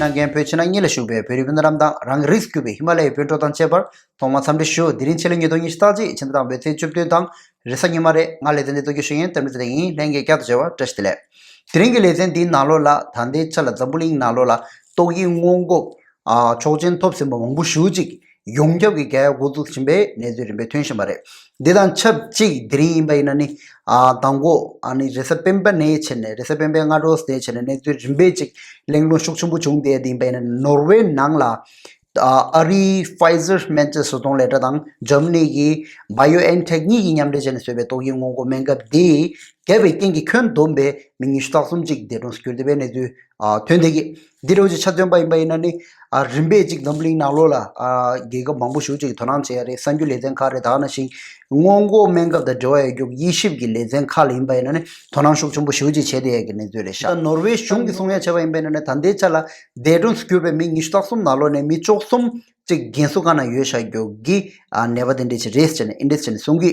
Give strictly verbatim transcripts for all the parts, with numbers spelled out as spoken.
གནང་མཁན་བོད་ཕྱི་ནང་གཉིས་ལ་བཞུགས་པའི་བོད་རིགས་སྤུན་ཟླ་རྣམས་དང་། རང་གི་རིགས་སུ་གྱུར་པའི་ཧི་མ་ལ་ཡའི་བོད་འབྲེལ་གཏོང་བྱེད་པར་ཐོག་མར་འཚམས་འདྲི་ཞུ། དེ་རིང་ཕྱི་ལོ་ཉིས་སྟོང་ཉི་ཤུ་རྩ་གཅིག་ཕྱི་ཟླ་དང་པོའི་ཚེས་བཅུ་བདུན་དང་རེས་གཟའ་ཉི་མ་རེད། ང་ལེ་ཚན་འདི་གཏོད་རྒྱུ་ཞུ་མཁན་རྟ་མགྲིན་བདེ་ཆེན་ཡིན། ལྷན་རྒྱས་བསྐྱར་དུ་མཇལ་བར་བཀྲ་ཤིས་བདེ་ལེགས། དེ་རིང་གི་ལེ་ཚན་འདིའི་ནང་ལོགས་ལ་ད་ལྟའི་ཆ་ལ་འཛམ་བུ་གླིང་ནང་ལོགས་ལ་ཏོག་དབྱིབས་སྔོན་འགོག་ཨ་ཆོག་མཆན་ཐོབ་ཟིན་པ་མང་པོ་ཞེ་ཅིག་ཡོངས་ཁྱབ་ཀྱིས་རྒྱག་ཡ་འགོ་འཛུགས་ཕྱིན་པའི་གནས་ཚུལ་རིམ་པས་ཐོན་བཞིན་པ་རེད། འདི་དང་ཆབས་ཅིག་དེ་རིང་ཡིན་པ་ཡིན་ན་ནི་ཨ་མདང་དགོང་ཨ་ནི་རེས་གཟའ་སྤེན་པ་ནས་བྱས་ནས་རེས་གཟའ་སྤེན་པའི་སྔ་དྲོ་ནས་བྱས་ནས་གནས་ཚུལ་རིམ་པས་ཅིག་གླེང་སློང་ཤུགས་ཆེན་པོ་བྱུང་བསྡད་ཡ་དེ་ཡིན་པ་ཡིན་ན་ནོར་ཝེ་ནང་ལ། ཨ་ཨ་རིའི་Pfizer སྨན་རྫས་བཟོ་གཏོང་ལས་གྲྭ་དང་འཇར་མ་ནི་གི་BioNTech གཉིས་ཀྱིས་མཉམ་འབྲེལ་བྱས་ནས་བཟོས་པའི་ཏོག་དབྱིབས་སྔོན་འགོག་སྨན་ཁབ་འདི་བརྒྱབ་པའི་རྐྱེན་གྱིས་ཁྱོན་བསྡོམས་པའི་མི་ཉི་ཤུ་རྩ་གསུམ་ཅིག་འདས་གྲོངས་སུ་གྱུར་བསྡད་པའི་གནས་ཚུལ་ཨ་ཐོན་བསྡད་ཀྱི། འདི་འདྲ་བོ་ཅིག་ཆ་མཚོན་པ་ཡིན་པ་ཡིན་ན་ནི་ཨ་རིམ་པས་ཅིག་འཛམ་བུ་གླིང་ནང་ལོགས་ལ་ཨ་རྒྱལ་ཁབ་མང་པོ་ཞེ་ཅིག་དོ་སྣང་བྱེད་ཡ་རེད། གསར་འགྱུར་ལེ་ཚན་ཁག་རེད། ད་ག་ནང་བཞིན་སྔོན་འགོག་སྨན་ཁབ་དང་འབྲེལ་བ་ཡོད་རྒྱུ་དབྱེ་ཞིབ་ཀྱི་ལེ་ཚན་ཁག་ལ་ཡིན་པ་ཡིན་ན་ནི་དོ་སྣང་ཤུགས་ཆེན་པོ་ཞེ་ཅིག་བྱས་བསྡད་ཡ་གི་གནས་ཚུལ་རེད་ཤག་ད་ནོར་ཝེ་གཞུང་གིས་གསུང་ཡ་བྱས་པ་ཡིན་པ་ཡིན་ན་ནི་ད་ལྟའི་ཆ་ལ་འདས་གྲོངས་སུ་གྱུར་པའི་མི་ཉི་ཤུ་རྩ་གསུམ་ནང་ལོགས་ནས་མི་བཅུ་གསུམ་ཅིག་རྒན་གསོ་ཁང་ནང་ཡོད་བཞག་རྒྱུ་གི་ཨ་ནད་པ་དེ་འདྲས་ཅིག་རེད་ཟེར་ནས་ཨེ་འདྲས་ཟེར་ནས་གསུང་གི།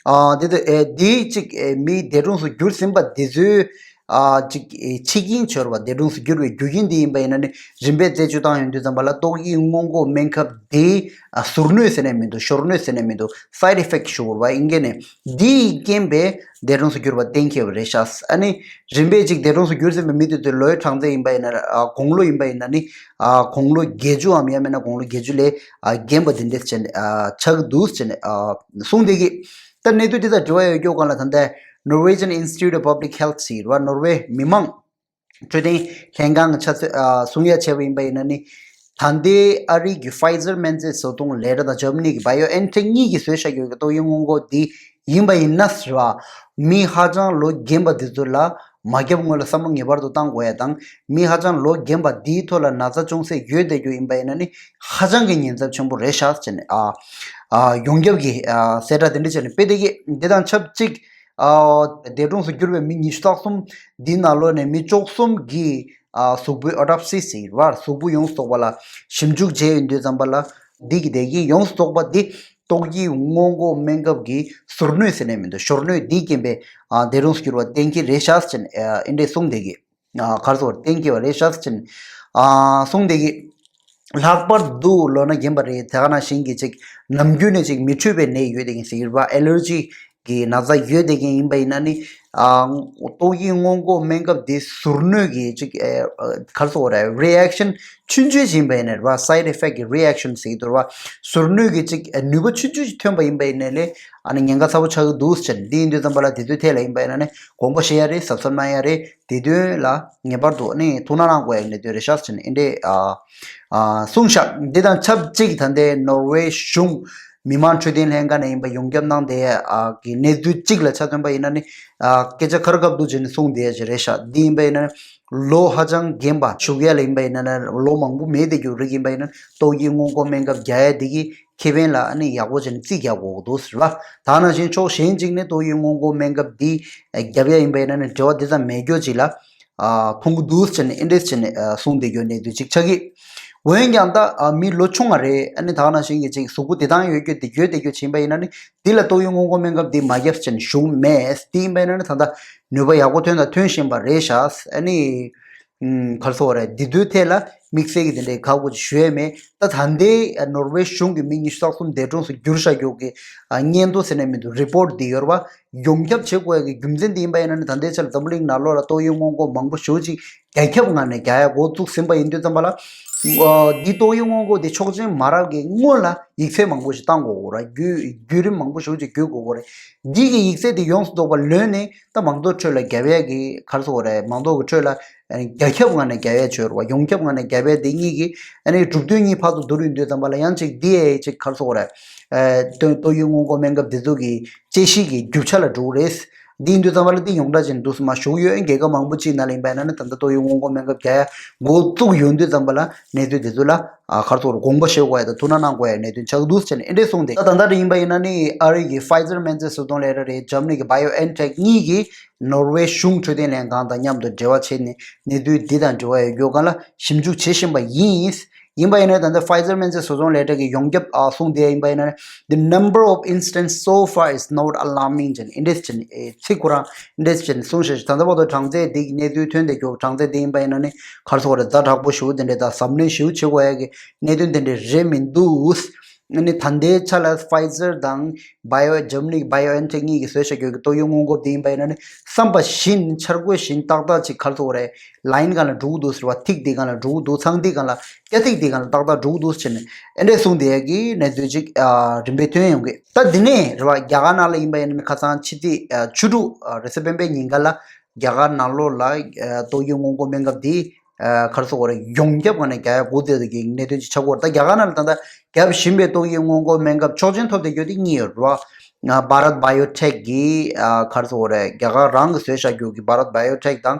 ཨ་དེ་ཚོ་ཨེ་དེའི་ཅིག་ཨེ་མི་འདས་གྲོངས་སུ་གྱུར་ཟིན་པ་དེ་ཚོའི་ཨ་ཅིག་ཨེ་འཆི་རྐྱེན་བྱུང་བ་འདས་གྲོངས་སུ་གྱུར་བའི་རྒྱུ་རྐྱེན་དེ་ཡིན་པ་ཡིན་ན་ནི་རིམ་པས་རྩད་གཅོད་བཏང་ཡོང་དུས་ཙམ་པ་ལ་ཏོག་དབྱིབས་སྔོན་འགོག་སྨན་ཁབ་དེ་ཨ་ཟུར་གནོད་ཟེར་ནས་མི་འདུག་ཤོར་གནོད་ཟེར་ནས་མི་འདུག side effect ཞུ་བ་ཡིན་གྱི་ནས་འདི་ཡི་རྐྱེན་པས་འདས་གྲོངས་སུ་གྱུར་བ་གཏན་འཁེལ་བ་རེད་ཤག་ཨ་ནི་རིམ་པས་ཅིག་འདས་གྲོངས་སུ་གྱུར་ཟིན་པའི་མི་དེ་ཚོའི་ལོའི་གྲངས་ཚད་ཡིན་པ་ཡིན་ན་ཨ་དགུང་ལོ་ཡིན་པ་ཡིན་ན་ནི་ཨ་དགུང་ལོ་བརྒྱད་ཅུའམ་ཡང་མིན་ན་དགུང་ལོ་བརྒྱད་ཅུ་ལས་ཨ་རྒན་པ་དེ་འདྲས་ཅན་ཨ་ཆགས་འདུག་ཅེས་ནས་ཨ་གསུངས་བསྡད་ཀྱི། ད་གནས་ཚུལ་འདི་དང་འབྲེལ་བ་ཡོད་རྒྱུ་སྒང་ལ་ད་ལྟ་Norwegian Institute of Public Health ཟེར་བ་ནོར་ཝེ་མི་དམངས་འཕྲོད་བསྟེན་ལྷན་ཁང་གི་ཆ་ཚོད་ཨ་གསུང་ཡ་བྱས་པ་ཡིན་པ་ཡིན་ན་ནི་ད་ལྟའི་ཨ་རི་གི་Pfizer སྨན་རྫས་བཟོ་གཏོང་ལས་གྲྭ་དང་འཇར་མ་ནི་གི་BioNTech གཉིས་ཀྱིས་བཟོས་བཞག་ཡོད་ཀྱི་ཏོག་དབྱིབས་སྔོན་འགོག་འདི་ཡིན་པ་ཡིན་ན་ཟེར་བ། མི་ཧ་ཅང་ལོ་རྒན་པ་འདི་ཚོ་ལ་མ་བརྒྱབ་སྔོན་ལ་བསམ་བློ་ངེས་པར་དུ་བཏང་དགོས་ཡ་དང་། མི་ཧ་ཅང་ལོ་རྒན་པ་འདིའི་ཐོག་ལ་ན་ཚ་ཅུང་ཟད་ཡོད་བསྡད་རྒྱུ་ཡིན་པ་ཡིན་ན་ནི་ཧ་ཅང་གི་ཉེན་ཚབས་ཆེན་པོ་རེད་ཤག་ཟེར་ནས་ཨ་ཨ་ཡོངས་ཁྱབ་ཀྱི་ཨ་གསལ་བསྒྲགས་དེ་འདྲ་བྱས་ནས་སྤེལ་བསྡད་ཀྱི། འདི་དང་ཆབས་ཅིག་ཨ་འདས་གྲོངས་སུ་གྱུར་བའི་མི་ཉི་ཤུ་རྩ་གསུམ་འདིའི་ནང་ལོགས་ནས་མི་བཅུ་གསུམ་གྱིས་ཨ་གཟུགས་པོའི་autopsy ཟེར་བར་གཟུགས་པོ་ཡོངས་སུ་རྫོགས་པ་ལ་ཞིབ་འཇུག་བྱས་ཡོང་དུས་ཙམ་པ་ལ་འདི་གི་བདེ་སྐྱིད་ཡོངས་སུ་རྫོགས་པ་འདི་ཏོག་དབྱིབས་སྔོན་འགོག་སྨན་ཁབ་ཀྱི་ཟུར་གནོད་ཟེར་ནས་མི་འདུག་ཤོར་གནོད་འདིའི་རྐྱེན་པས་ཨ་འདས་གྲོངས་སུ་གྱུར་བ་གཏན་འཁེལ་རེད་ཤག་ཟེར་ནས་ཨ་འདི་འདྲས་གསུངས་བསྡད་ཀྱི། ཨ་ག་རེ་ཟེར་གཏན་འཁེལ་བ་རེད་ཤག་ཟེར་ནས་ཨ་གསུངས་བསྡད་ཀྱི། ལྷག་པར་དུ་ལོ་ན་རྒན་པ་རེད། དེ་ག་ནང་བཞིན་གྱི་ཅིག་ནམ་རྒྱུན་ནས་ཅིག་མི་འཕྲོད་པའི་ནད་ཡོད་བསྡད་མཁན་ཟེར་གྱི་རེད་པ། allergy གི་ན་ཚ་ཡོད་བསྡད་མཁན་ཡིན་པ་ཡིན་ན་ནི་ཨ་ཏོག་དབྱིབས་སྔོན་འགོག་སྨན་ཁབ་དེ་ཟུར་གནོད་ཀྱི་ཅིག་ཨ་ག་རེ་ཟེར་དགོས་རེད། reaction ཆུང་ཆུང་ཞིག་ཡིན་པ་ཡིན་ན་རེད་པ། side effect གི་reaction ཟེར་གྱི་འདུག་རེད་པ། ཟུར་གནོད་ཀྱི་ཅིག་ཨ་ནུས་པ་ཆུང་ཆུང་ཞིག་ཐོན་པ་ཡིན་པ་ཡིན་ན་ལས་ཨ་ནི་ཉེན་ཁ་ཚ་པོ་ཆགས་ཀྱི་འདུག་ཟེར་ནས། འདི་ཡིན་དུས་ཙམ་པ་ལ་དེ་ཚོའི་ཐད་ལ་ཡིན་པ་ཡིན་ན་ནི་དགོངས་པ་བཞེས་ཡ་རེད། གཟབ་གཟབ་གནང་ཡ་རེད། དེ་དོན་ལ་ངེས་པར་དུ་ནི་ཐུགས་སྣང་གནང་དགོས་ཡ་གནད་དོན་རེད་ཤག་ཟེར་ནས་ཨེ་འདྲས་ཨ་ཨ་གསུངས་ཤག་འདི་དང་ཆབས་ཅིག་ད་ལྟའི་ནོར་ཝེ་གཞུང་མི་དམངས་འཕྲོད་བསྟེན་ལྷན་ཁང་ནས་ཡིན་པ་ཡོངས་ཁྱབ་གནང་བསྡད་ཡ་ཨ་གི་གནས་ཚུལ་གཅིག་ལ་ཆ་མཚོན་པ་ཡིན་ན་ནི་ཨ་སྐད་ཆ་ཁ་ར་ཁ་ཐུག་བྱས་ནས་གསུངས་བསྡད་ཡ་ཅིག་རེད་ཤག་འདི་ཡིན་པ་ཡིན་ན་ལོ་ཧ་ཅང་རྒན་པ་བཞུགས་ཡ་ལ་ཡིན་པ་ཡིན་ན་ནི་ལོ་མང་པོ་མེད་བསྡད་རྒྱུ་རིགས་ཡིན་པ་ཡིན་ན་ཏོག་དབྱིབས་སྔོན་འགོག་སྨན་ཁབ་རྒྱག་ཡ་འདི་གི་ཁེ་ཕན་ལ་ཨ་ནི་ཡག་པོ་བྱས་ནས་རྩིས་རྒྱག་དགོས་ཀྱི་འདུག་ཟེར་བ། ད་ནང་བཞིན་ཕྱོགས་གཞན་གཅིག་ནས་ཏོག་དབྱིབས་སྔོན་འགོག་སྨན་ཁབ་འདི་རྒྱབ་ཡ་ཡིན་པ་ཡིན་ན་ནི་འབྲེལ་བ་དེ་ཙམ་མེད་རྒྱུ་ཅིག་ལ་ཨ་མཐོང་གི་འདུག་ཟེར་ནས་ཨེ་འདྲས་བྱས་ནས་ཨ་གསུངས་བསྡད་རྒྱུ་གནས་ཚུལ་ཅིག་ཆགས་ཀྱི། འོན་ཀྱང་ད་ཨ་མི་ལོ་ཆུང་བ་རེད། ཨ་ནི་ད་ནང་བཞིན་གྱི་ཅིག་གཟུགས་པོ་བདེ་ཐང་ཡོད་རྒྱུ་དེ་ཡོད་བསྡད་རྒྱུ་ཅིག་ཡིན་པ་ཡིན་ན་ནི་འདི་ལ་ཏོག་དབྱིབས་སྔོན་འགོག་སྨན་ཁབ་འདི་མ་བརྒྱབ་བྱས་ནས་བཞུགས་མེད། དེ་ཡིན་པ་ཡིན་ན་ནི་ད་ལྟ་ནུས་པ་ཡག་པོ་ཐོན་དང་ཐོན་བཞིན་པ་རེད་ཤག་ཨ་ནི། ཨུམ། ག་རེ་ཟེར་དགོས་རེད། འདི་ཚོའི་ཐད་ལ་དམིགས་བསལ་གྱི་དེ་འདྲའི་ཁག་པོ་ཅིག་ཞུ་ཡས་མེད། ད་ད་ལྟའི་ནོར་ཝེ་གཞུང་གི་མི་ཉི་ཤུ་རྩ་གསུམ་འདས་གྲོངས་སུ་གྱུར་བཞག་རྒྱུ་གི་ཨ་སྙན་ཐོ་ཟེར་ནས་མི་འདུག་རི་པོར་ཊི་འདི་ཡོད་རེད་པ། ཡོངས་ཁྱབ་བྱེད་དགོས་ཡ་གི་རྒྱུ་མཚན་འདི་ཡིན་པ་ཡིན་ན་ནི་ད་ལྟའི་ཆར་འཛམ་བུ་གླིང་ནང་ལོགས་ལ་ཏོག་དབྱིབས་སྔོན་འགོག་མང་པོ་ཞེ་ཅིག་རྒྱ་ཁྱབ་ངང་ནས་རྒྱག་ཡ་འགོ་བཙུགས་ཟིན་པ་ཡིན་དུས་ཙམ་པ་ལ། ཨ་འདི་ཏོག་དབྱིབས་སྔོན་འགོག་འདི་ཆོག་མཆན་མ་རག་གི་སྔོན་ལ་ཡིག་ཚད་མང་པོ་ཞིག་བཏང་དགོས་ཀྱི་རེད། བརྒྱུད་བརྒྱུད་རིམ་མང་པོ་ཞེ་ཅིག་བརྒྱུད་དགོས་ཀྱི་རེད། འདི་གི་ཡིག་ཚད་འདི་ཡོངས་སུ་རྫོགས་པ་ལོན་ནས། ད་མང་ཚོགས་ཁྲོད་ལ་རྒྱབ་ཡས་ཀྱི་ག་རེ་ཟེར་དགོས་རེད། མང་ཚོགས་ཀྱི་ཁྲོད་ལ་ཨ་ནི་རྒྱ་ཁྱབ་ངང་ནས་རྒྱབ་ཡས་བྱོས་རེད་པ། ཡོངས་ཁྱབ་ངང་ནས་རྒྱབ་ཡས་དེ་གཉིས་ཀྱི་ཨ་ནི་གྲུབ་དོན་གཉིས་ཕར་ཚུར་བསྡུར་ཡོང་དུས་ཙམ་པ་ལ་ཡང་ཅིག་འདི་ཨེ་ཅིག་ག་རེ་ཟེར་དགོས་རེད། ཨ་ཏོག་ཏོག་དབྱིབས་སྔོན་འགོག་སྨན་ཁབ་འདི་ཚོ་གི་དཔྱད་གཞི་གི་རྒྱུ་ཆ་ལ་འགྲོ་གི་རེད། འདི་ཡིན་དུས་ཙམ་པ་ལ་འདི་ཡོངས་གྲགས་ཅན་འདུག་སེ་མར་ཞུགས་ཡོད། རྒྱལ་ཁབ་མང་པོ་ཅིག་ནང་ལ་ཡིན་པ་ཡིན་ན་ནི་ད་ལྟ་ཏོག་དབྱིབས་སྔོན་འགོག་སྨན་ཁབ་རྒྱག་ཡ་འགོ་བཙུགས་ཡོང་དུས་ཙམ་པ་ལ་གནས་ཚུལ་འདི་ཚོ་ལ་ཨ་ག་རེ་ཟེར་དགོས་རེད། དགོངས་པ་བཞེས་དགོས་ཡ་དང་ཐུགས་སྣང་གནང་དགོས་ཡ་གནད་དོན་ཆགས་འདུག་ཟེར་ནས་ཨེ་འདྲས་གསུངས་ཏེ། ད་ད་ལྟ་འདྲ་ཡིན་པ་ཡིན་ན་ནི་ཨ་རི་གི་Pfizer སྨན་རྫས་བཟོ་གཏོང་ལས་གྲྭ་རེད། འཇར་མ་ནི་གི་BioNTech གཉིས་ཀྱིས་ནོར་ཝེ་གཞུང་འཕྲོད་བསྟེན་ལྷན་ཁང་དང་མཉམ་དུ་འབྲེལ་བ་བྱས་ནས་གནས་ཚུལ་འདི་དང་འབྲེལ་བ་ཡོད་རྒྱུ་སྒང་ལ་ཞིབ་འཇུག་བྱེད་བཞིན་པ་ཡིན། ཡིན་པ་ཡིན་ན་ད་ལྟ་Pfizer་སྨན་རྫས་བཟོ་ཚོང་ལས་གྲྭ་གི་ཡོངས་ཁྱབ་ཨ་གསུང་དེ་ཡིན་པ་ཡིན་ན་the number of incidents so far is not alarming ཅེས་ཨིན་འདྲེས་ཅན་ཚིག་ཁོ་རང་ཨིན་འདྲེས་ཅན་གསུང་ཞེས་ད་ལྟ་བར་དུ་གྲངས་ཚད་འདི་གནས་ཚུལ་ཐོན་བསྡད་རྒྱུ་གྲངས་ཚད་འདི་ཡིན་པ་ཡིན་ན་ནི་ག་རེ་ཟེར་དགོས་རེད། ཛ་དྲག་པོ་ཞེ་པོ་དེ་འདྲས་དང་གཟབ་ནན་ཞེ་པོ་བྱེད་དགོས་ཡ་གི་གནད་དོན་དེ་འདྲས་རེད་མི་འདུག་ཨ་ནི་ད་ལྟའི་ཆ་ལ་Pfizer་དང་Bio Germany BioNTech་གཉིས་ཀྱིས་བཟོས་བཞག་རྒྱུ་གི་ཏོག་དབྱིབས་སྔོན་འགོག་དེ་ཡིན་པ་ཡིན་ན་ནི་བསམ་པ་བཞིན་འཆར་འགོད་བཞིན་ཏག་ཏག་ཅིག་ག་རེ་ཟེར་དགོས་རེད། line་སྒང་ལ་འགྲོ་གི་འདུག་ཟེར་བ། ཐིག་འདི་སྒང་ལ་འགྲོ་གི་འདུག་ཚངས་ཐིག་སྒང་ལ་སྐྱ་ཐིག་འདི་སྒང་ལ་ཏག་ཏག་འགྲོ་གི་འདུག་ཟེར་ནས་ཨེ་འདྲས་གསུངས་བསྡད་ཡ་གི་གནས་ཚུལ་ཅིག་ཨ་རིམ་པས་ཐོན་ཡོང་གི། ད་འདི་ནས་རེད་བ། རྒྱ་གར་ནང་ལ་ཡིན་པ་ཡིན་ན་ནི་ཁ་སང་ཕྱི་ཚེས་ཨ་བཅུ་དྲུག་ཨ་རེས་གཟའ་སྤེན་པའི་ཉིན་ཀ་ལ་རྒྱ་གར་ནང་ལོགས་ལ་ཨ་ཏོག་དབྱིབས་སྔོན་འགོག་སྨན་ཁབ་འདི་ཨ་ག་རེ་ཟེར་དགོས་རེད། ཡོངས་ཁྱབ་ངང་ནས་རྒྱག་ཡ་འགོ་བཙུགས་ཡོད་ཀྱི་གནད་དོན་ཅིག་ཆགས་ཀྱི་ཡོད་རེད། ད་རྒྱ་གར་ནང་ལ་ད་ལྟ་རྒྱབ་བཞིན་པའི་ཏོག་དབྱིབས་སྔོན་འགོག་སྨན་ཁབ་ཆོག་མཆན་ཐོབ་བསྡད་རྒྱུ་དེ་གཉིས་ཡོད་རེད་བ། ཨ་Bharat Biotech་གི་ཨ་ག་རེ་ཟེར་དགོས་རེད། རྒྱ་གར་རང་གིས་བཟོས་བཞག་རྒྱུ་གི་Bharat Biotech་དང་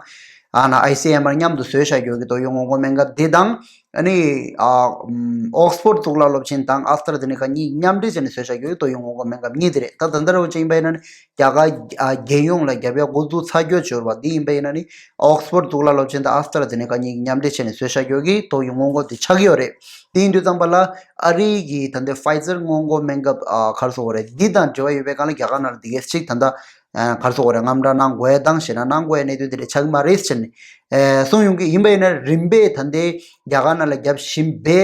ཨ་ན་ཨའི་སི་ཨེམ་ཨར་མཉམ་དུ་བཟོས་བཞག་རྒྱུ་གི་ཏོག་དབྱིབས་སྔོན་འགོག་སྨན་ཁབ་དེ་དང་། ཨ་ནི་ཨ་ཨམ་Oxford་གཙུག་ལག་སློབ་ཆེན་དང་AstraZeneca་གཉིས་མཉམ་འབྲེལ་བྱས་ནས་བཟོས་བཞག་རྒྱུ་གི་ཏོག་དབྱིབས་སྔོན་འགོག་སྨན་ཁབ་གཉིས་དེ་རེད། ད་ད་ལྟ་རུ་ཅིག་ཡིན་པ་ཡིན་ན་ནི་རྒྱ་གར་ཨ་རྒྱལ་ཡོངས་ལ་རྒྱབ་ཡ་འགོ་འཛུགས་ཚར་རྒྱུ་བྱས་པ་འདི་ཡིན་པ་ཡིན་ན་ནི་Oxford་གཙུག་ལག་སློབ་ཆེན་དང་AstraZeneca་གཉིས་ཀྱིས་མཉམ་འབྲེལ་བྱས་ནས་བཟོས་བཞག་རྒྱུ་གི་ཏོག་དབྱིབས་སྔོན་འགོག་དེ་ཆགས་ཀྱི་ཡོད་རེད། དེ་ཡིན་དུས་ཙམ་པ་ལ་ཨ་རི་གི་ད་ལྟའི་Pfizer་སྔོན་འགོག་སྨན་ཁབ་ཨ་ག་རེ་ཟེར་དགོས་རེད། འདི་དང་འབྲེལ་བ་ཡོད་པའི་སྒང་ལ་རྒྱ་གར་ནང་ལ་འདི་གས་ཅིག་ད་ལྟ་ཨ་ག་རེ་ཟེར་དགོས་རེད། དངངས་སྐྲག་གནང་དགོས་ཡ་དང་ཞེད་སྣང་གནང་དགོས་ཡ་གནད་དོན་དེ་འདྲ་ཆགས་ཀྱི་མ་རེད་ཟེར་ནས་ཨ་གསུངས་ཡོང་གི་ཡིན་པ་ཡིན་ན། རིམ་པས་ད་ལྟའི་རྒྱ་གར་ནང་ལ་བརྒྱབ་བཞིན་པའི་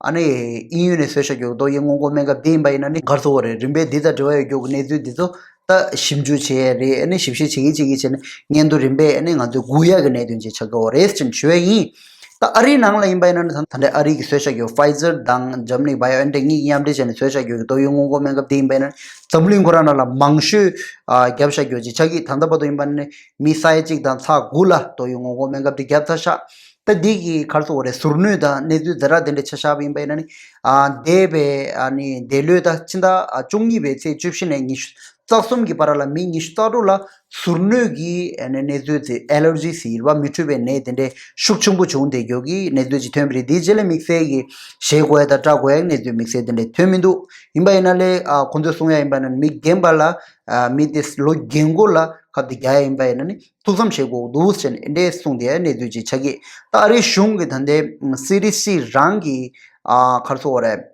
ཨ་ནི་དབྱིན་ཡུལ་ནས་བཟོས་བཞག་རྒྱུ་ཏོག་དབྱིབས་སྔོན་འགོག་སྨན་ཁབ་དེ་ཡིན་པ་ཡིན་ན་ནི་ག་རེ་ཟེར་དགོས་རེད། རིམ་པས་འདི་དང་འབྲེལ་བ་ཡོད་རྒྱུ་གི་གནས་ཚུལ་འདི་ཚོ་ད་ཞིབ་འཇུག་བྱེད་ཡས་རེད། ཨ་ནི་ཞིབ་བཤེར་བྱེད་ཀྱི་བྱེད་ཀྱི་བྱས་ནས་སྔོན་དུ་རིམ་པས་ཨ་ནི་ང་ཚོས་སྒུག་ཡག་གི་གནད་དོན་ཅིག་ཆགས་ཀྱི་ཡོད་རེད་ཅེས་ཞུ་ཡས་ཡིན། ད་ཨ་རིའི་ནང་ལ་ཡིན་པ་ཡིན་ན་ནི་ད་ད་ལྟའི་ཨ་རི་གིས་བཟོས་བཞག་རྒྱུ་Pfizer་དང་Germany BioNTech་གཉིས་མཉམ་འབྲེལ་བྱས་ནས་བཟོས་བཞག་རྒྱུ་གི་ཏོག་དབྱིབས་སྔོན་འགོག་སྨན་ཁབ་དེ་ཡིན་པ་ཡིན་ན་འཛམ་གླིང་ཁོ་རང་ནང་ལ་མང་ཤོས་ཨ་བརྒྱབ་བཞག་རྒྱུ་ཅིག་ཆགས་ཀྱི། ད་ལྟ་བར་དུ་ཡིན་པ་ནི་མི་ས་ཡ་གཅིག་དང་ཚེག་དགུ་ལ་ཏོག་དབྱིབས་སྔོན་འགོག་སྨན་ཁབ་དེ་བརྒྱབ་ཚར་ཤག་ད་འདི་གི་ག་རེ་ཟེར་དགོས་རེད། ཟུར་གནོད་དང་གནས་ཚུལ་འདི་འདྲ་དེ་འདྲ་ཆ་བཞག་པ་ཡིན་པ་ཡིན་ན་ནི། ཨ་འདས་པའི་ཨ་ནི་འདས་ལོའི་ད་ཕྱི་ཟླ་ཨ་བཅུ་གཉིས་པའི་ཚེས་བཅུ་བཞི་ནས་ཉི་ཤུ་རྩ་གསུམ་གྱི་བར་ལ་མི་ཉི་ཤུ་རྩ་དྲུག་ལ་ཟུར་གནོད་ཀྱི་ཨ་ནི་གནས་ཚུལ་དེ་allergies་ཟེར་བ་མི་འཕྲོད་པའི་ནད་དེ་འདྲའི་ཤུགས་ཆེན་པོ་བྱུང་བསྡད་རྒྱུ་གི་གནས་ཚུལ་ཅིག་ཐོན་པ་རེད། དེའི་རྗེས་ལ་དམིགས་བསལ་གྱི་ཞེད་དགོས་ཡ་དང་སྐྲག་དགོས་ཡ་གནས་ཚུལ་དམིགས་བསལ་དེ་འདྲ་ཐོན་མི་འདུག་ཡིན་པ་ཡིན་ན་ལས་ཨ་ཁོང་ཚོས་གསུང་ཡ་ཡིན་པ་ཡིན་ན་མི་རྒན་པ་ལ་ཨ་མི་དེ་ལོ་རྒན་འཁོགས་ལ་ཁབ་དེ་རྒྱག་ཡ་ཡིན་པ་ཡིན་ན་ནི། ཐུགས་བསམ་བཞེས་དགོས་འདུག་ཟེར་ནས་འདི་འདྲས་གསུངས་ཏེ་གནས་ཚུལ་ཅིག་ཆགས་ཀྱི། ད་ཨ་རིའི་གཞུང་གིས་ད་ལྟའི་སི་ཌི་སི་རང་གི་ཨ་ག་རེ་ཟེར་དགོས་རེད།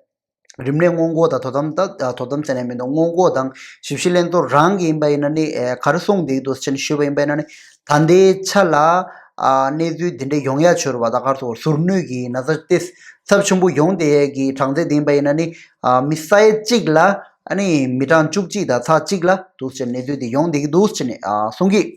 རིམས་ནད་སྔོན་འགོག་དང་དོ་དམ་ད་དོ་དམ་ཟེར་ནས་མི་འདུག་སྔོན་འགོག་དང་ཞིབ་བཤེར་ལྷན་ཚོགས་རང་གིས་ཡིན་པ་ཡིན་ན་ནི་ཨེ་ག་རེ་གསུངས་བསྡད་འདུག་ཟེར་ནས་ཞུས་པ་ཡིན་པ་ཡིན་ན་ནི། ད་ལྟའི་ཆ་ལ་ཨ་གནས་ཚུལ་འདི་འདྲ་ཡོང་ཡ་བྱུང་བ་ད་ག་རེ་ཟེར་དགོས་རེད། ཟུར་གནོད་ཀྱི་ན་ཚ་དེ་ཚབས་ཆེན་པོ་ཡོང་བསྡད་ཡས་ཀྱི་གྲངས་ཚད་འདི་ཡིན་པ་ཡིན་ན་ནི་ཨ་མི་ས་ཡ་གཅིག་ལ་ཨ་ནི་མི་གྲངས་བཅུ་གཅིག་དང་ཚེག་གཅིག་ལ་འདུག་ཟེར་གནས་ཚུལ་དེ་ཡོང་བསྡད་ཀྱི་འདུག་ཟེར་ནས་ཨ་གསུང་གི།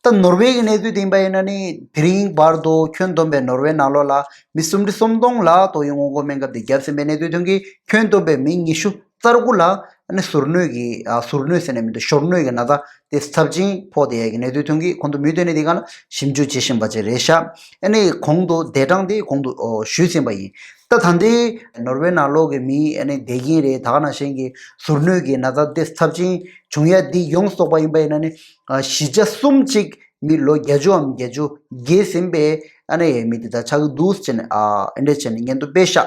ད་ནོར་ཝེ་གི་གནས་ཚུལ་དེ་ཡིན་པ་ཡིན་ན་ནི་དེ་རིང་བར་དུ་ཁྱོན་བསྡོམས་པའི་ནོར་ཝེ་ནང་ལོགས་ལ་མི་སུམ་ཁྲི་སུམ་སྟོང་ལ་ཏོག་དབྱིབས་སྔོན་འགོག་སྨན་ཁབ་དེ་བརྒྱབ་ཟིན་པའི་གནས་ཚུལ་ཐོན་གྱི། ཁྱོན་བསྡོམས་པའི་མི་ཉི་ཤུ་རྩ་དགུ་ལ་ཨ་ནི་ཟུར་གནོད་ཀྱི་ཨ་ཟུར་གནོད་ཟེར་ནས་མི་འདུག་ཞོར་གནོད་ཀྱི་ན་ཚ་དེ་ཚབས་ཆེན་ཕོག་བསྡད་ཡས་ཀྱི་གནས་ཚུལ་ཐོན་གྱི། ཁོང་ཚོ་མུ་མཐུད་ནས་དེ་ག་ལ་ཞིབ་འཇུག་བྱེད་བཞིན་པ་ཅིག་རེད་ཤག་ཨ་ནི་གོང་དུ་ཟླ་གྲངས་དེ་གོང་དུ་ཨོ་ཞུས་ཟིན་པ་ཡིན། ད་ད་ལྟའི་ནོར་ཝེ་ནང་ལོགས་ཀྱི་མི་ཨ་ནི་བསྡད་ཀྱིན་རེད། ད་ག་ནང་བཞིན་གྱི་ཟུར་གནོད་ཀྱི་ན་ཚ་དེ་ཚབས་ཆེན་བྱུང་ཡ་འདི་ཡོངས་སུ་རྫོགས་པ་ཡིན་པ་ཡིན་ན་ནི་ཨ་བཞི་ཆ་གསུམ་གཅིག་མི་ལོ་བརྒྱད་ཅུའམ་བརྒྱད་ཅུ་བརྒལ་ཟིན་པའི་ཨ་ནི་མི་དེ་དག་ཆགས་ཀྱི་འདུག་ཟེར་ནས་ཨ་ཨེ་འདྲས་བྱས་ནས་སྙན་ཐོ་སྤེལ་ཤག་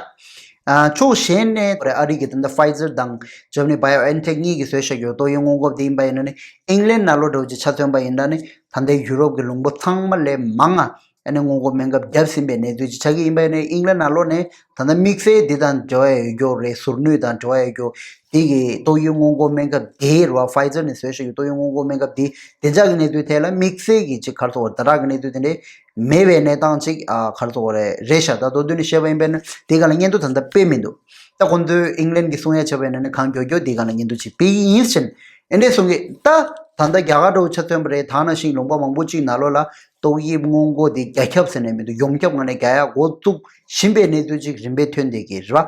ཨ་ཕྱོགས་གཞན་ནས་ཨ་རི་གི་ད་ལྟ་Pfizer་དང་Germany BioNTech་གཉིས་ཀྱིས་བཟོས་བཞག་ཡོད་ཏོག་དབྱིབས་སྔོན་འགོག་དེ་ཡིན་པ་ཡིན་ན་ནི་ཨིང་ལན་ནང་ལོགས་འདྲ་བོ་ཅིག་ཆ་མཚོན་པ་ཡིན་ན་ནི་ད་ལྟའི་ཡུ་རོབ་ཀྱི་ལུང་པ་ཚང་མ་ལས་མང་ང་ཨ་ནི་སྔོན་འགོག་སྨན་ཁབ་བརྒྱབ་ཟིན་པའི་གནས་ཚུལ་ཅིག་ཆགས་ཀྱི་ཡིན་པ་ཡིན་ན་ཨིང་ལན་ནང་ལོགས་ནས་ད་ལྟ་དམིགས་བསལ་འདི་དང་འབྲེལ་བ་ཡོད་རྒྱུ་རེད། ཟུར་གནོད་དང་འབྲེལ་བ་ཡོད་རྒྱུ་འདི་གི་ཏོག་དབྱིབས་སྔོན་འགོག་སྨན་ཁབ་དེ་རེད་བ། Pfizer་ནས་བཟོས་བཞག་ཡོད་ཏོག་དབྱིབས་སྔོན་འགོག་སྨན་ཁབ་དེ་བདེ་འཇགས་ཀྱི་གནས་ཚུལ་ཐད་ལ་དམིགས་བསལ་གྱི་ཅིག་ག་རེ་ཟེར་དགོས་རེད། ཛ་དྲག་གི་གནས་ཚུལ་དེ་འདྲས་མེད་པའི་གནས་སྟངས་ཅིག་ཨ་ག་རེ་ཟེར་དགོས་རེད། རེད་ཤག་ད་མདོར་བསྡུས་ནས་བཤད་པ་ཡིན་པས་ན་དེ་ག་ལ་སྙན་ཐོ་ད་ལྟ་སྤེལ་མི་འདུག་ད་ཁོང་ཚོས་ཨིང་ལན་གྱིས་གསུང་ཡ་བྱས་པ་ཡིན་ན་ནི་གང་མགྱོགས་མགྱོགས་དེ་ག་ལ་སྙན་ཐོ་ཅིག་སྤེལ་གྱི་ཡིན་ཟེར་ནས་ཨེ་འདྲས་གསུང་གི། ད་ད་ལྟ་རྒྱ་གར་འདྲ་བོ་ཆ་མཚོན་པ་རེད། ད་ནང་བཞིན་ལུང་པ་མང་པོ་ཅིག་ནང་ལོགས་ལ་ཏོག་དབྱིབས་སྔོན་འགོག་དེ་རྒྱ་ཁྱབ་ཟེར་ནས་མི་འདུག་ཡོངས་ཁྱབ་ངང་ནས་རྒྱག་ཡ་འགོ་བཙུགས་བཞིན་པའི་གནས་ཚུལ་ཅིག་རིམ་པས་ཐོན་བསྡད་ཀྱི་རེད་བ།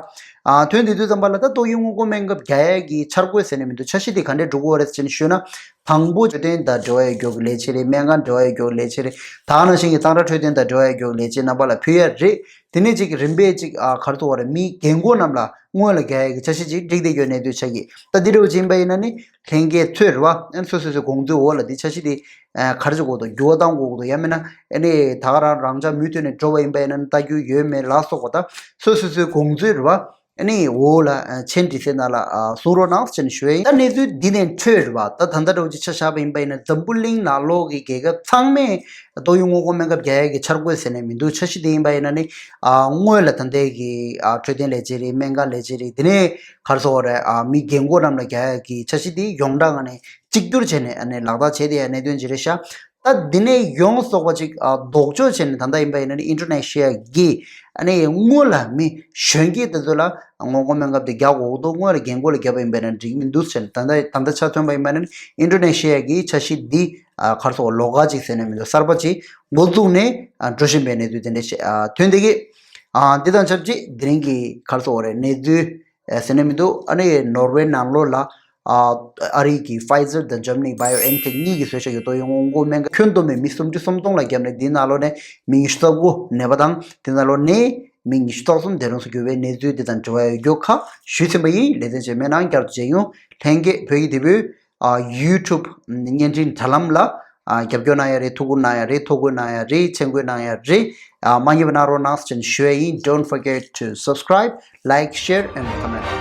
ཨ་ཐོན་བསྡད་དུས་ཙམ་པ་ལ་ད་ཏོག་དབྱིབས་སྔོན་འགོག་སྨན་ཁབ་རྒྱག་ཡ་གི་འཆར་འགོད་ཟེར་ནས་མི་འདུག་འཆར་གཞི་དེ་ག་འདྲས་འགྲོ་གི་ཡོད་རེད་ཟེར་ནས་ཞུས་ན། དང་པོ་འཕྲོད་བསྟེན་དང་འབྲེལ་བ་ཡོད་རྒྱུ་གི་ལས་བྱེད་རེད། སྨན་ཁང་འབྲེལ་བ་ཡོད་རྒྱུ་གི་ལས་བྱེད་རེད། ད་ག་ནང་བཞིན་གྱི་གཙང་སྦྲ་འཕྲོད་བསྟེན་དང་འབྲེལ་བ་ཡོད་རྒྱུ་གི་ལས་བྱེད་རྣམ་པ་ལ་ཕུལ་ཡ་རེད། དེ་ནས་ཅིག་རིམ་པས་ཅིག་ཨ་ག་རེ་ཟེར་དགོས་རེད། མི་རྒན་འཁོགས་རྣམས་ལ་སྔོན་ལ་རྒྱག་ཡ་གི་འཆར་གཞི་ཅིག་བསྒྲིགས་བསྡད་ཡོད་གནས་ཚུལ་ཆགས་ཀྱི། ད་འདི་འདྲ་བོ་ཅིག་ཡིན་པ་ཡིན་ན་ནི་ལྷན་རྒྱས་ཚོས་རེད་བ། ཨ་ནི་སོ་སོ་སོའི་དགོངས་ཚུལ་འོག་ལ་འདི་འཆར་གཞི་དེ་ཨ་ག་རེ་ཟེར་དགོས་འདུག་འགྱུར་བ་གཏང་དགོས་འདུག་ཡང་མིན་ན་ཨ་ནི་ད་ག་རང་རང་འཇགས་མུ་མཐུད་ནས་འགྲོ་བ་ཡིན་པ་ཡིན་ན་ནི་ལྟ་རྒྱུ་ཡོད་མེད་ལ་སོགས་པ་ད་སོ་སོ་སོའི་དགོངས་ཚུལ་རེད་བ། ཨ་ནི་འོག་ལ་མཆན་འབྲི་སའི་ནང་ལ་གཟིགས་རོགས་གནང་ཟེར་ནས་ཞུ་ཡ་ཡིན། ད་གནས་ཚུལ་འདི་ནས་འཕྲོས་རེད་པ། ད་ད་ལྟ་འདྲ་བོ་ཅིག་ཆ་བཞག་པ་ཡིན་པ་ཡིན་ན་འཛམ་བུ་གླིང་ནང་ལོགས་ཀྱི་རྒྱལ་ཁབ་ཚང་མས་ཏོག་དབྱིབས་སྔོན་འགོག་སྨན་ཁབ་རྒྱག་ཡ་གི་འཆར་འགོད་ཟེར་ནས་མི་འདུག་འཆར་གཞི་དེ་ཡིན་པ་ཡིན་ན་ནི་སྔོན་ལ་ད་ལྟའི་གི་འཕྲོད་བསྟེན་ལས་བྱེད་རེད། སྨན་ཁང་ལས་བྱེད་རེད། དེ་ནས་ག་རེ་ཟེར་དགོས་རེད། མི་རྒན་གོག་རྣམས་ལ་རྒྱག་ཡ་གི་འཆར་གཞི་དེ་ཡོངས་གྲགས་ངང་ནས་གཅིག་གྱུར་བྱས་ནས་ཨ་ནི་ལག་བསྟར་བྱས་བསྡད་ཡ་གནད་དོན་ཅིག་རེད་ཤག་ད་འདི་ནས་ཡོངས་རྫོགས་པ་ཅིག་ཨ་ལྡོག་ཕྱོགས་བྱས་ནས་ད་ལྟ་ཡིན་པ་ཡིན་ན་ནི་ཨིན་ཌོ་ནེ་ཤི་ཡ་གི་ཨ་ནི་སྔོན་ལ་མི་གཞོན་སྐྱེས་དེ་ཚོ་ལ་སྔོན་འགོག་སྨན་ཁབ་དེ་རྒྱག་དགོས་ཀྱི་འདུག་སྔོན་ལ་རྒན་གོག་ལ་བརྒྱབ་པ་ཡིན་པ་ཡིན་ན་འགྲིག་གི་མི་འདུག་ཟེར་ནས་ད་ལྟ་ད་ལྟ་ཆ་མཚོན་པ་ཡིན་པ་ཡིན་ན་ནི་ཨིན་ཌོ་ནེ་ཤི་ཡ་གི་འཆར་གཞི་འདི་ཨ་ག་རེ་ཟེར་དགོས། ལོགས་ཀ་ཅིག་ཟེར་ནས་མི་འདུག་གསར་པ་ཅིག་འགོ་བཙུགས་ནས་ཨ་འགྲོ་བཞིན་པའི་གནས་ཚུལ་དེ་འདྲ་ཞིག་ཨ་ཐོན་བསྡད་ཀྱི། ཨ་འདི་དང་ཆབས་ཅིག་དེ་རིང་གི་ག་རེ་ཟེར་དགོས་རེད། གནས་ཚུལ་ཨེ་ཟེར་ནས་མི་འདུག་ཨ་ནི་ནོར་ཝེ་ནང་ལོགས་ལ་ཨ་ཨ་རི་གི་Pfizer་དང་Germany་BioNTech་གཉིས་ཀྱིས་བཟོས་བཞག་གི་ཏོག་དབྱིབས་སྔོན་འགོག་སྨན་ཁབ་ཁྱོན་བསྡོམས་པའི་མི་སུམ་ཅུ་སུམ་སྟོང་ལ་བརྒྱབ་ནས་འདིའི་ནང་ལོགས་ནས་མི་ཉི་ཤུ་རྩ་དགུ་ནད་པ་དང་། དེ་ནང་ལོགས་ནས་མི་ཉི་ཤུ་རྩ་གསུམ་བདེ་རུང་དུ་གྱུར་བའི་གནས་ཚུལ་དེ་དང་འབྲེལ་བ་ཡོད་རྒྱུ་ཁག་ཞུས་ཟིན་པ་ཡིན། ལེ་ཚན་རྗེས་མའི་ནང་བསྐྱར་དུ་མཇལ་ཡོང་། ལྷན་རྒྱས་བོད་ཀྱི་དེ་བོད་ཨ་YouTube་བརྙན་འཕྲིན་དྲ་ལམ་ལ་ཨ་རྒྱབ་སྐྱོར་གནང་ཡ་རེད། ཐུགས་ཁུར་གནང་ཡ་རེད། ཐོ་འགོད་གནང་ཡ་རེད། མཆན་འགོད་གནང་ཡ་རེད། ཨ་མ་བསྙེལ་བ་གནང་རོགས་གནང་ཟེར་ཞུ་ཡ་ཡིན། Don't forget to subscribe, like, share and comment.